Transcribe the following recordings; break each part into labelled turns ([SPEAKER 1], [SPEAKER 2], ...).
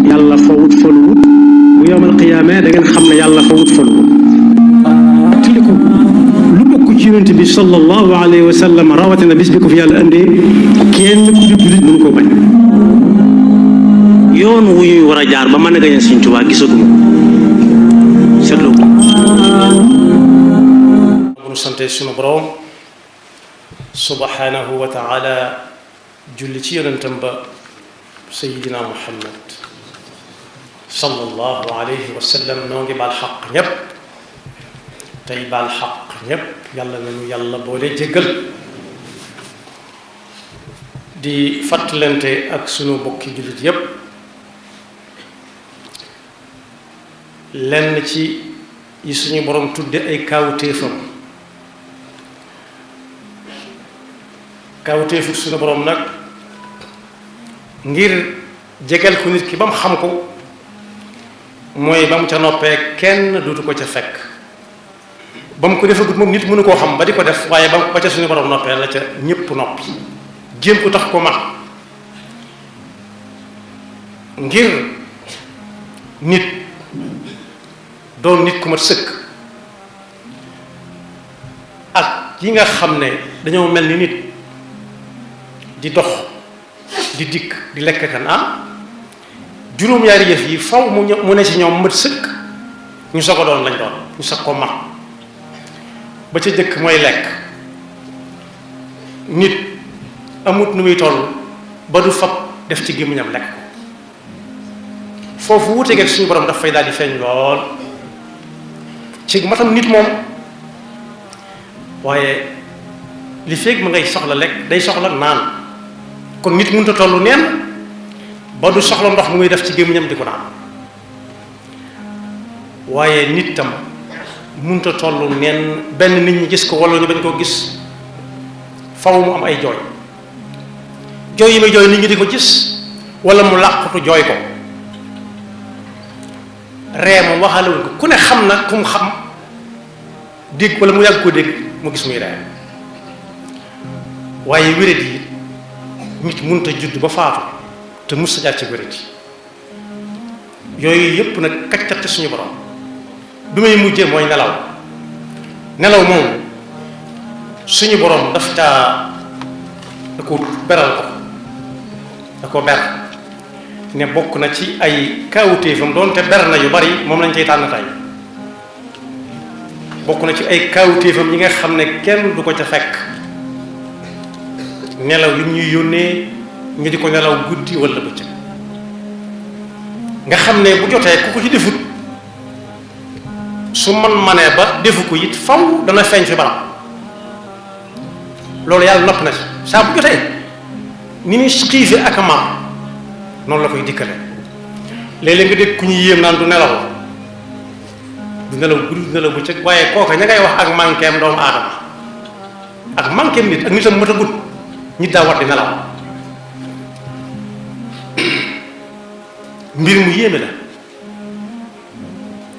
[SPEAKER 1] yàlla fawut foluwut bu yowmal qiyaama da ngeen xam ne yàlla fawut foluwut tiliku lu bokk ci yonent bi sallallahu alayhi wa sallam rawatina bis bi ko fi yàlla indee kenn ku di jullit mënu koo bañ yoon wu ñuy war a jaar ba mën a gañe Sëriñ Tuubaa gisaguma seetlu ko
[SPEAKER 2] bu nu sante sunu borom subhanahu wa taala julli ci yonentam ba sayidina muhammad sallallahu alayhi wa sallam noo ngi baal xaq ñépp tey baal xaq ñépp yàlla nañu yàlla boole jéggal di fàttalante ak sunu bokki jullit yépp lenn ci yi suñu borom tudde ay kaawteefam kaawteefu suñu borom nag ngir jegal ko nit ki ba mu xam ko mooy ba mu ca noppee kenn duutu ko ca fekk ba mu ko defagut moom nit mënu koo xam ba di ko def waaye ba ca suñu borom noppee la ca ñépp noppi jéem ko tax ko man ngir nit doon nit ku mat sëkk ak yi nga xam ne dañoo mel ni nit di dox di dikk di lekk kan juróom-ñaari yëf yi faw mu ne ci ñoom mat sëkk ñu soog a doon lañ doon ñu soog ko mat ba ca jëkk mooy lekk nit amut nu muy toll ba du fab def ci gémmiñam lekk ko foofu wuuteeg ak suñu borom daf fay daal di feeñ lool ci matam nit moom waaye li feeg ma ngay soxla lekk day soxla naan kon nit mënut a tollu neen ba du soxla ndox mu muy def ci gémmiñam di ko naan waaye nit tam mënut a tollu neen benn nit ñi gis ko walla ñu bañ koo gis faw mu am ay jooy jooy yi may jooy nit ñi di ko gis walla mu làqutu jooy ko ree moom waxaalewuñ ko ku ne xam na ku mu xam dégg walla mu yàgg koo dégg mu gis muy ree waaye wéret yi nit mënut a judd ba faatu te mus sa jaar ci wéret yi yooyu yépp nag kaccat suñu borom bi may mujjee mooy nelaw nelaw moom suñu borom daf caa da ko beral ko da ko ber ne bokk na ci ay kaawutéefam doonte ber na yu bari moom lañ cay tànn tey bokk na ci ay kaawutéefam yi nga xam ne kenn du ko ca fekk nelaw li ñuy yónnee ñu di ko nelaw guddi walla bëccëg nga xam ne bu jotee ku ko ci defut su manee ba defu ko it faw dana feeñ fi barab loolu yàlla nopp na ci saa bu jotee ni muy xiife ak mar noonu la koy dikkale léeg-léeg nga dégg ku ñu yéem naan du nelaw guddi du nelaw bëccëg waaye kooka ña ngay wax ak manqueem doomu aadama ak manqueem nit ak nitam mët a gudd nit daa war di nelaw mbir mu yéeme la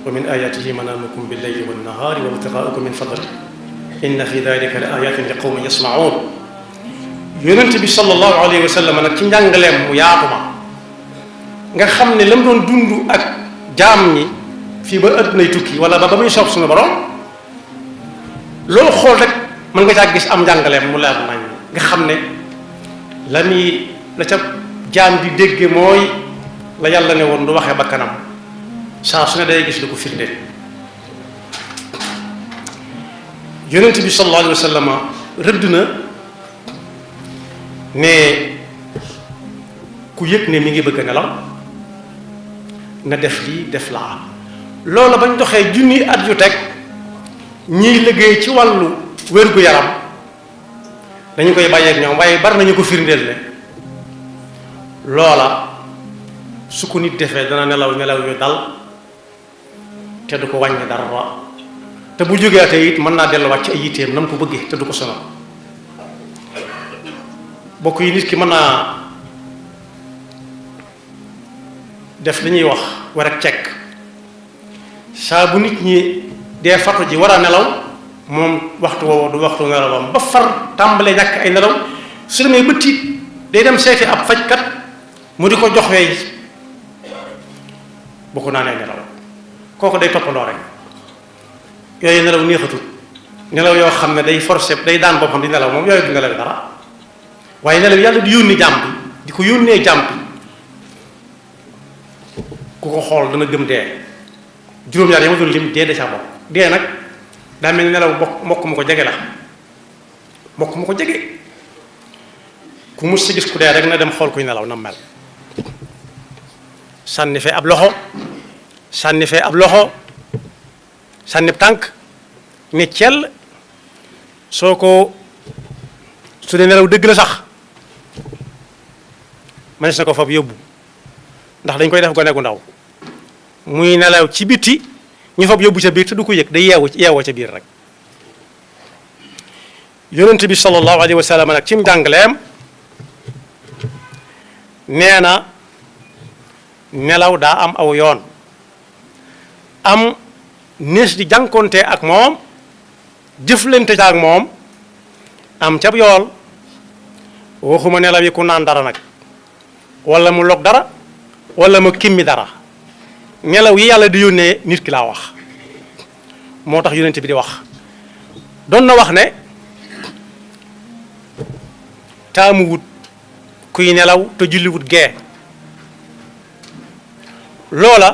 [SPEAKER 2] wa min ayatihi manaamukum bil layli wan nahaari wa ibtigaa'ukum min fadli inna fi dalika la ayatin li qawmin yasma'un yonent bi sallallahu alayhi wa sallam nag ci njàngaleem mu yaatu ma nga xam ne la mu doon dund ak jaam ñi fii ba àddunay tukki wala ba muy soob suñu borom loolu xool rek mën nga caa gis am njàngaleem mu leer nañ nga xam ne la ca jaam di dégge mooy la yàlla ne woon du waxee ba kanam saa su ne day gis lu ko firndeel yonent bi sallallahu alayhi wa sallam rëdd na ne ku yëg ne mi ngi bëgg a nelaw na def lii def laa loola bañ doxee junni at yu teg ñiy liggéey ci wàllu wér-gu-yaram dañu koy bàyyeek ñoom waaye bari nañu ko firndeel ne loola su ko nit defee dana nelaw yu dal te du ko wàññi dara te bu jógeatee it mën naa delluwaat ci ay yitteem na mu ko bëggee te du ko sonal bokk yi nit ki mën naa def li ñuy wax war ak cekk saa bu nit ñi dee fatu ji war a nelaw moom waxtu woowu du waxtu nelawam ba far tàmbalee ñàkk ay nelaw su demee ba tiit day dem seeti ab fajkat mu di ko jox wey bu ko naanee nelaw kooku day toppandoo rek yooyu nelaw neexatul nelaw yoo xam ne day forcé day daan boppam di nelaw moom yooyu du nelaw dara waaye nelaw yàlla di yónni jàmm bi di ko yónnee jàmm bi ku ko xool dana gëm dee juróom-ñaar yi ma doon lim dee da caa bokk dee nag daa mel ni nelaw mbokk mu ko jege la mbokk mu ko jege ku mus si gis ku dee rek na dem xool kuy nelaw na mel sànni fee ab loxo sànni fee ab loxo sànni tànk ne cell soo ko su dee nelaw dëgg la sax mënees na ko fab yóbbu ndax dañ koy def gone gu ndaw muy nelaw ci biti ñu fab yóbbu ca biir te du ko yëg day yeewoo ca biir rek yonent bi sallallahu alayhi wa sallam nag ci njàngaleem nee na nelaw daa am aw yoon am nees di jànkonte ak moom jëflante ca ak moom am cab yool waxuma nelaw yi ku naan dara nag wala mu log dara wala mu kimmi dara nelaw yi yàlla di yónnee nit ki laa wax moo tax yonent bi di wax doon na wax ne taamu wut kuy nelaw te julli wut gee loola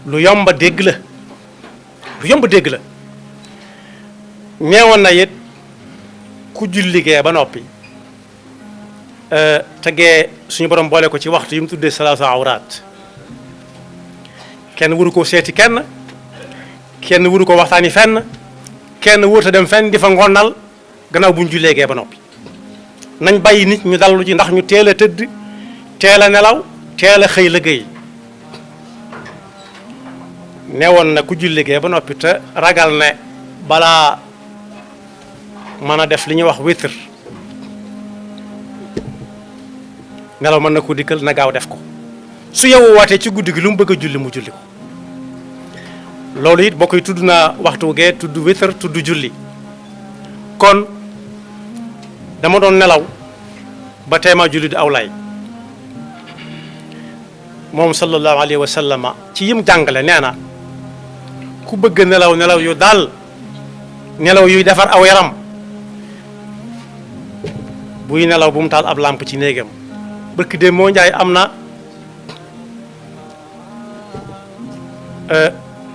[SPEAKER 2] lu yomba dégg la lu yomba dégg la neewoon na it ku julli gee ba noppi te gee suñu borom boole ko ci waxtu yi mu tuddee salaatu awraat kenn waru ko seeti kenn waru ko waxtaani fenn kenn wóor ta dem fenn di fa ngonnal gannaaw bu ñu jullee gee ba noppi nañ bàyyi nit ñu dallu ci ndax ñu teel a tëdd teel a nelaw teel a xëy liggéey newoon na ku julli gee ba noppi te ragal ne balaa mën a def li ñuy wax witr nelaw mën na ko dikkal na gaaw def ko su yow waatee ci guddi gi lu mu bëgg a julli mu julli ko loolu it boo koy tudd naa waxtu gee tudd witr tudd julli kon dama doon nelaw ba teema julli di aw lay moom sallallahu alayhi wa sallama ci yim jàngale nee na ku bëgg nelaw nelaw yu daal nelaw yuy defar aw yaram buy nelaw bu mu taal ab làmp ci néegam bëkk de moo njaay am na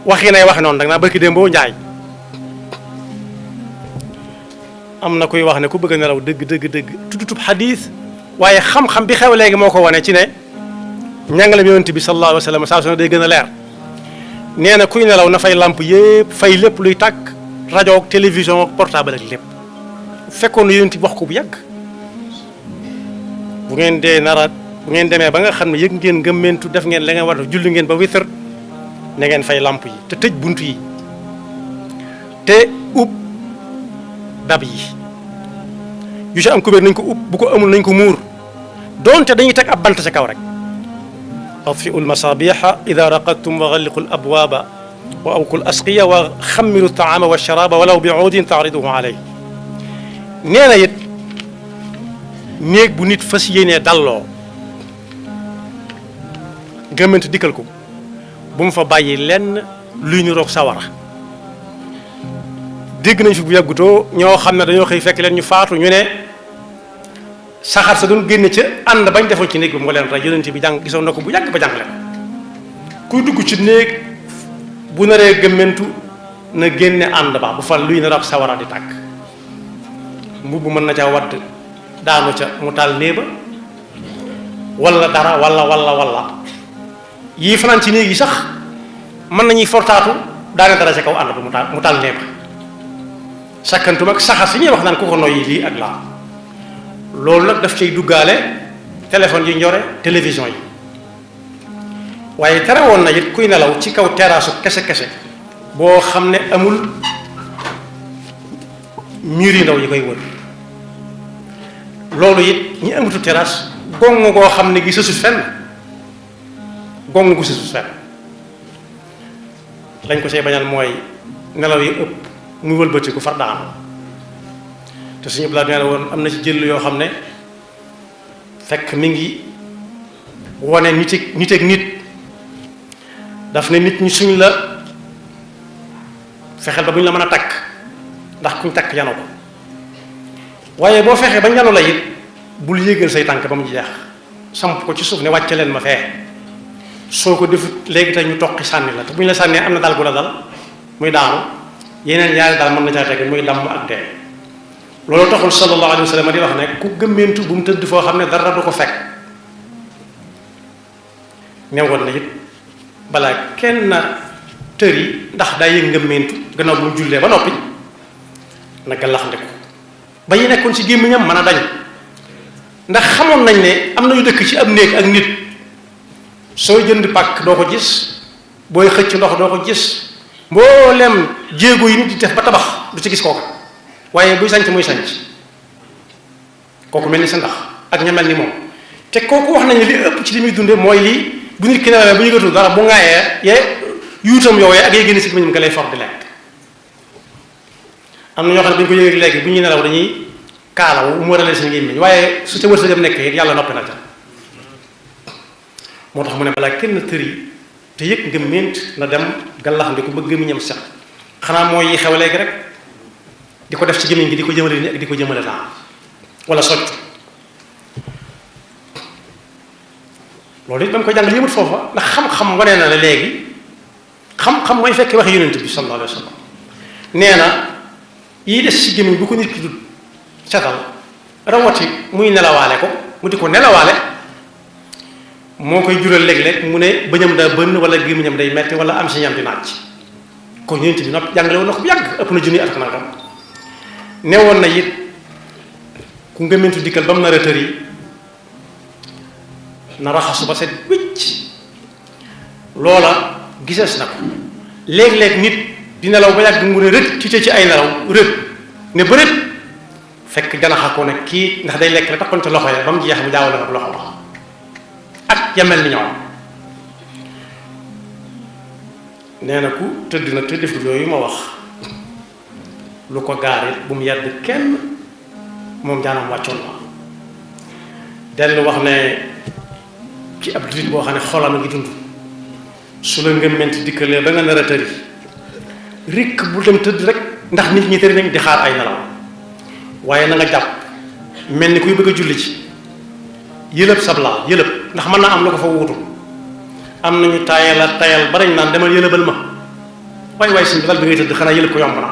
[SPEAKER 2] waxi nay waxe noonu dag naa bëkk de moo njaay am na kuy wax ne ku bëgg a nelaw dëgg tuddutub xadiis waaye xam-xam bi xew léegi moo ko wane ci ne njàngale bi yonent bi sallallahu alayhi wa sallam saa su ne day gën a leer nee na kuy nelaw na fay làmp yépp fay lépp luy tàkk rajo ak télévision ak portable ak lépp fekkoon na yonent bi wax ko bu yàgg bu ngeen dee bu ngeen demee ba nga xam ne yëg ngeen ngëmmentu def ngeen la ngeen war a julli ngeen ba witr na ngeen fay làmp yi te tëj bunt yi te ub dab yi yu ci am kubéer nañ ko ub bu ko amul nañ ko muur doonte dañuy teg ab bant ca kaw rek atfiu lmasabiha ida raqadtum wa galliqu labwaaba wa awku lasqiya wa xammilu taama wa sharaba walaw bi uudin taariduhu aley nee na it néeg bu nit fas yéenee dalloo gëmmant dikkal ko bu mu fa bàyyi lenn luy ñu roog sawara dégg nañ fi bu yàggutoo ñoo xam ne dañoo xëy fekk leen ñu faatu ñu ne saxaar sa doon génne ca ànd bañ defoon ci néeg bi moo leen rey yonent bi jàng gisoon na ko bu yàgg ba jàngale kuy dugg ci néeg bu naree gëmmentu na génne ànd ba bu fa luy na roog sawara di tàkk mbubb mën na ca wadd daanu ca mu taal néeba wala dara wala yii fanaan ci néeg yi sax mën nañuy fortaatu daane dara ca kaw ànd ba mu taal néeba sakkantum ak saxar si ñuy wax naan ku ko noyyi lii ak laa loolu nag daf cay duggaale téléphone yi njore télévision yi waaye tere woon na it kuy nelaw ci kaw teraasu kese boo xam ne amul mur yi ndaw yi koy wër loolu it ñi amatu terrasse gong goo xam ne gi sësut fenn gong gu sësut fenn lañ ko see bañal mooy nelaw yi ëpp muy wëlbati ku far daanu te suñu blaat nee na woon am na ci jël yoo xam ne fekk mi ngi wone nit ak nit daf ne nit ñi suñ la fexeel ba bu ñu la mën a takk ndax kuñ takk yanu ko waaye boo fexee ba yanu la it bul yéegal say tànk ba mu jeex samp ko ci suuf ne wàcce leen ma fee soo ko defut léegi te ñu toqi sànni la te bu ñu la sànnee am na dal gu la dal muy daanu yeneen yaari daal mën na caa teg muy damm ak dee loolu taxul sallallahu alayhi wa sallam di wax ne ku gëmmentu bu mu tëdd foo xam ne dara du ko fekk newoon na it balaa kenn tëri ndax daa yëg ngëmmentu gannaaw bu mu jullee ba noppi na gàllax ndiku ba yi nekkoon ci gémmiñam mën a dañ ndax xamoon nañ ne am na ñu dëkk ci ab néeg ak nit sooy jënd pàkk doo ko gis booy xëcc ndox doo ko gis mboolem jéego yi nit di def ba tabax du ci gis kooku waaye buy sanc muy sanc kooku mel ni sa ndax ak ña mel ni moom te kooku wax nañu li ëpp ci li muy dunde mooy lii bu nit ki nelawee bu yëgatul dara bu ŋaayee yee yuutam yooyee ak yee génn si gémmiñam nga lay for di lekk am na ñoo xam ne bu ñu ko yëgee léegi bu ñuy nelaw dañuy kaalawu mu warale seen gémmiñ waaye su ca wërsëgam nekk it yàlla noppi na ca moo tax mu ne balaa kenn tëri te yëg nga mént na dem gàllax ndi ko bëgg gémmiñam set xanaa mooy yi xew léegi rek di ko def ci gémmiñ gi di ko jëmale ni ak di ko jëmale naa wala socc loolu it ba mu ko jàng yëmut foofa ndax xam-xam wane na ne léegi xam-xam mooy fekk waxe yonent bi sallallahu alayhi wa sallam nee na yi des ci gémmiñ bu ko nit ki du setal rawati muy nelawaale ko mu di ko nelawaale moo koy jural léeg-léeg mu ne bëñam daa bënn wala gémmiñam day metti wala am si ñam di naaj kon yonent bi noppi jàngale woon na ko bu yàgg ëpp na junni at nangam newoon na it ku ngëmentu dikkal ba mu nar a tëri na raxasu ba set wicc loola gisees na ko léeg-léeg nit di nelaw ba yàgg mu ne rët ci ay nelaw rët ne bërët fekk janaxa ko ne kii ndax day lekk la takkoon ca loxo ya ba mu jeex mu jaawale ak loxo ba ak yamel ni ñoom nee na ku tëdd na te deful yooyu ma wax lu ko gaari bu mu yedd kenn moom jaanam wàccoon ma dellu wax ne ci ab jullit boo xam ne xolam a ngi dund su la ngëmment dikkalee ba nga nar a tëri rikk bu dem tëdd rek ndax nit ñi tëri nañ di xaar ay nelaw waaye na nga jàpp mel ni kuy bëgg a julli ci yëlëb sabla yëlëb ndax mën naa am lu ko fa wuutu am nañu tayal ba dañ naan demal yëlëbal ma waay suñu dal bi ngay tëdd xanaa yëlëb ko yomb na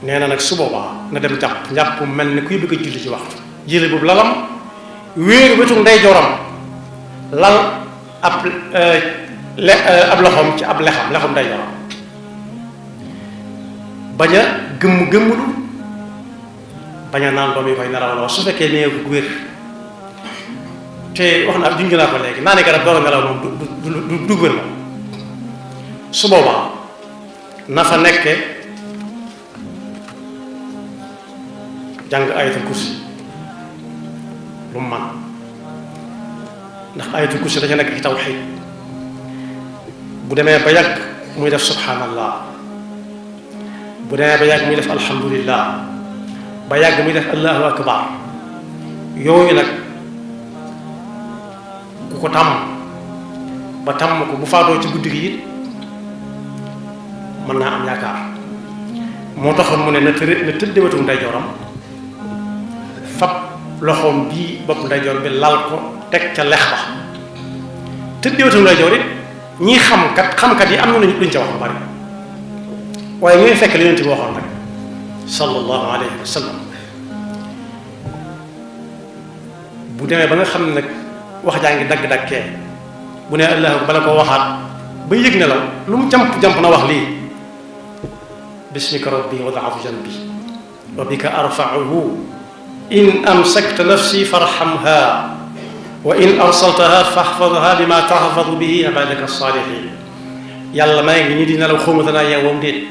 [SPEAKER 2] nee na nag su boobaa na dem jàpp mel ni kuy bëgg a julli ci waxtu yëlëb boobu lalam wéeru wetu ndeyjooram lal ab loxoom ci ab lexam ndeyjooram bañ a gëmmulu bañ a naan doom yi koy nelaw la su fekkee nee ko wér te wax naa junj naa ko léegi naa ne garab door a nelaw moom du wér moom su boobaa na fa nekke jàng ayatul kursi lu mu man ndax ayatul kursi dañu nekk ci tawxiid bu demee ba yàgg muy def subhanallah bu demee ba yàgg muy def alhamdulillah ba yàgg muy def allahu akbar yooyu nag ku ko tàmm ba tàmm ko bu faatoo ci guddi gi it mën naa am yaakaar moo taxoon mu ne na tëdde wetu ndeyjooram fab loxoom bii bopp ndeyjoor bi lal ko teg ca lex ba tëdde wetu ndeyjoor it ñii xamkat yi am na luñ ca wax lu bari waaye ñooy fekk li Yonent bi waxoon rek sallallahu alayhi wa sallam bu demee ba nga xam ne nag wax jaa ngi dagg-daggee bu ne allahu bala koo waxaat ba yëg ne la lu mu jamp na wax lii bismika rabbi wada'tu janbi wa bika arfa'uhu in amsakta nafsi farhamha wa in arsaltaha fahfadha bima tahfadu bihi ibadaka as-salihin yàlla may ngi nii di nelaw xawma danaa yeewoom déet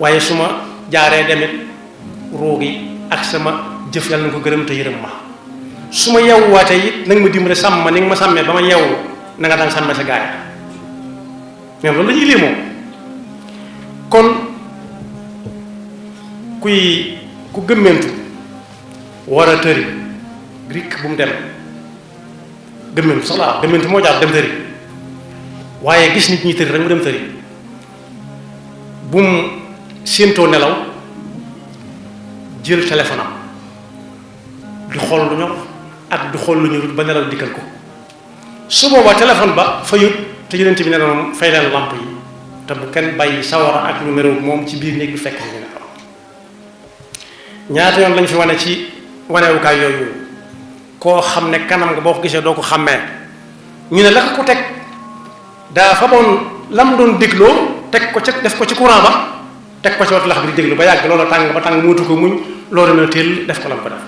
[SPEAKER 2] waaye su ma jaaree demit ruugi ak sama jëf yàlla na ko gërëm te yërëm ma su ma yeewuwaatee it nanga ma dimbale sàmm ma ni nga ma sàmmee ba ma yeewu na nga daan sàmmee sa gaay mais loolu la ñuy lii moom kon ku gëmmentu war a tëri rikk bu mu dem gëmmentu sax laa gëmmentu moo jaar dem tëri waaye gis nit ñi tëri rek mu dem tëri bu mu séentoo nelaw jël téléphone am di xool lu ñor ak di xool lu ñorut ba nelaw dikkal ko su boobaa téléphone ba fayut te yonent bi ne na moom fay leen lamp yi te bu kenn bàyyi sawara ak numéro moom ci biir néeg bi fekk ñu ne xam ñaata yoon lañ fi wane ci wanewukaay yooyu koo xam ne kanam nga boo ko gisee doo ko xàmmee ñu ne la ko teg daa fa boon lam doon dégloo teg ko ca def ko ci courant ba teg ko ci wat lax bi di déglu ba yàgg loola tàng ba tàng mootu ko muñ loolu na teel def ko lam ko def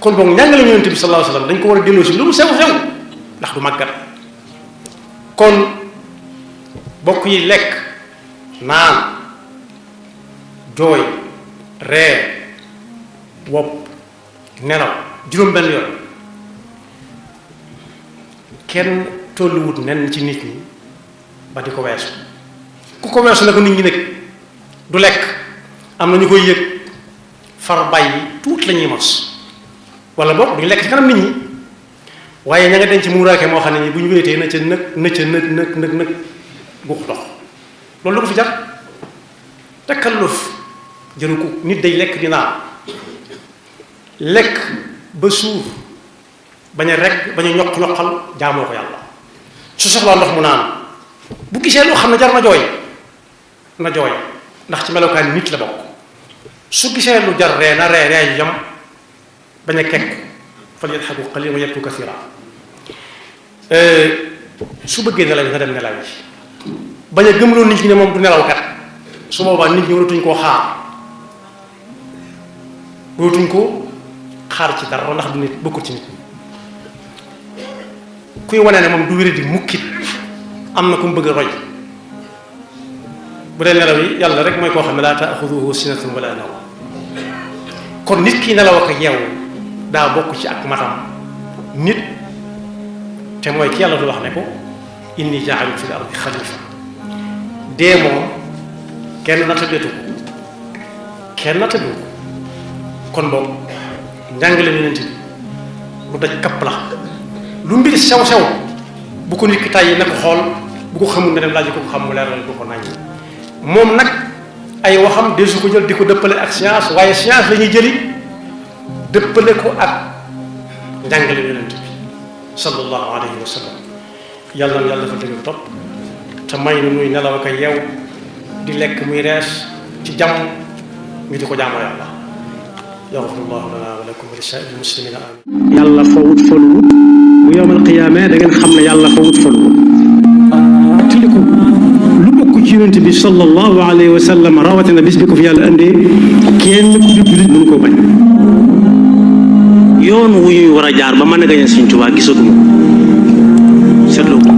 [SPEAKER 2] kon boog njàngale yonent bi sallallahu alayhi wasallam dañ ko war a delloo si lu mu sew sew ndax du màggat kon bokk yi lekk naan jooy ree wopp nelaw juróom benn yoon kenn tolluwut nen ci nit ñi ba di ko weesu ku ko weesu na ko nit ñi nekk du lekk am na ñu koy yëg far bàyyi tuut la ñuy mos wala boog duñu lekk ci kanam nit ñi waaye ña nga denc muuraake moo xam ne ñi bu ñu wéetee na ca nëg guux dox loolu lu ko fi jar takalluf jëru ko nit day lekk di naan lekk ba suur bañ a rekk bañ a ñoq-ñoqal jaamoo ko yàlla su soxlaa ndox mu naan bu gisee loo xam ne jar na jooy ndax ci melokaan nit la bokk su gisee lu jar ree na ree yu yam bañ a kekk fal yadhaku qalilan wa yabku kathira su bëggee nelaw yi nga dem nelaw yi bañ a gëmloo nit ñi ne moom du nelaw kat su boobaa nit ñi waratuñ koo xaar ci dara ndax du nit bokkul ci nit kuy wane ne moom du wéri di mukkit am na ku mu bëgg a roy bu dee nelaw yi yàlla rek mooy koo xam ne laa taaxuduhu sinatun wala nawm kon nit ki nelaw ak yeewu daa bokk ci ak matam nit te mooy ki yàlla du wax ne ko inni jaa'ilu fil ardi xalifa dee moom kenn nattabeetu ko kon boobu njàngale yonent bi lu daj kapp la lu mbir sew sew bu ko nit ki tàyyi na ko xool bu ko xamul ne dem laaj ko xam mu leeral ko nañ moom nag ay waxam desu ko jël di ko dëppale ak science waaye science la ñuy jëli dëppale ko ak njàngale yonent bi sallallahu alayhi wa sallam yàlla na yàlla dafa dëgg topp te may nu muy nelaw ak yeew di lekk muy rees ci jàmm ñu di ko jaamoo yàlla yaxfirullahu lana wa lakum wa li saa'iril muslimina amin
[SPEAKER 1] yàlla fawut faluwut bu yowmal qiyaama da ngeen xam ne yàlla fawut faluwut tiliku lu bokk ci yonent bi sallallahu alayhi wa sallam rawatina bis bi ko fi yàlla indee kenn ku di jullit mënu koo bañ yoon wu ñuy war a jaar ba mën a gañe Sëriñ Tuubaa gisaguma seetlu ko